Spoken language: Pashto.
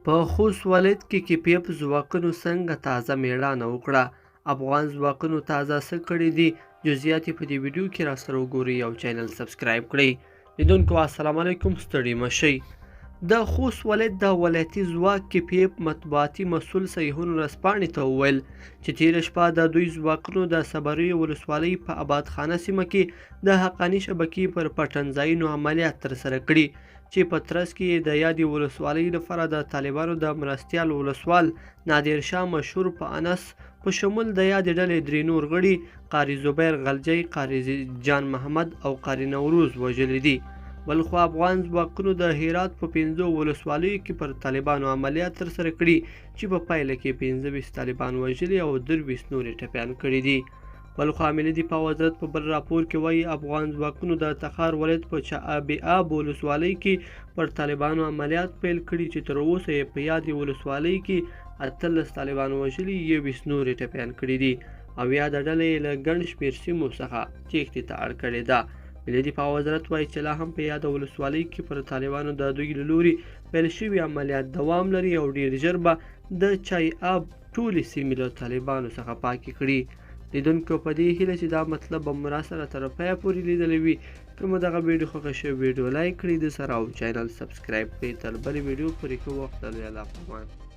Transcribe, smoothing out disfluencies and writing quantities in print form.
په خوست ولایت کې کې پي اف ځواکونو څنګه تازه میړانه وکړه، افغان ځواکونو تازه څه کړي دي، جزئیات یې په دې ویډیو کې راسره وګورئ او چینل سبسکرایب کړئ. لیدونکو السلام علیکم، ستړي مه شئ. د خوست ولایت د ولایتي ځواک کې پي اف مطبوعاتي مسؤل سیحون ورځپاڼې ته وویل چې تېره شپه د دوی ځواکونو د صبریو ولسوالۍ په ابادخانه سیمه کې د حقاني شبکې پر پټنځایونو عملیات ترسره کړي چې په ترڅ کې یې د یادې ولسوالۍ لپاره د طالبانو د مرستیال ولسوال نادر شاه مشهور په انس په شمول د یادې ډلې درې نور غړي قاري زبیر غلجی، قاري جان محمد او قاري نوروز وژلي دي. بلخوا افغان ځواکونو د هرات په 5 ولسوالیو کې پر طالبانو عملیات ترسره کړي چې په پایله کې 25 طالبان وژلي او 23 نور یې ټپیان کړي دي. بلخوا ملي دفاع وزارت په بل راپور کې وایي افغان ځواکونو د تخار ولایت په چاه آب ولسوالۍ کې پر طالبانو عملیات پیل کړي چې تر اوسه یې په یادې ولسوالۍ کې 18 طالبان وژلي، 21 نور یې ټپیان کړي دي او یاده ډله یې له ګڼ شمېر سیمو څخه تېښتې ته اړ کړې ده. ملي دفاع وزارت وایي چې لا هم په یاده ولسوالۍ کې پر طالبانو د دوی له لوري پیل شوي عملیات دوام لري او ډېر ژر به د چای آب ټولې سیمې له طالبانو څخه پاکې کړي. لیدونکو په دې هیله چې دا مطلب به مو راسره تر پایه پورې لیدلی وي. که مو دغه ویډیو خوښه شوې، ویډیو لایک کړئ د سره او چینل سبسکرایب کړئ. تر بلې ویډیو پورې ښه وخت، د لوی الله په امان.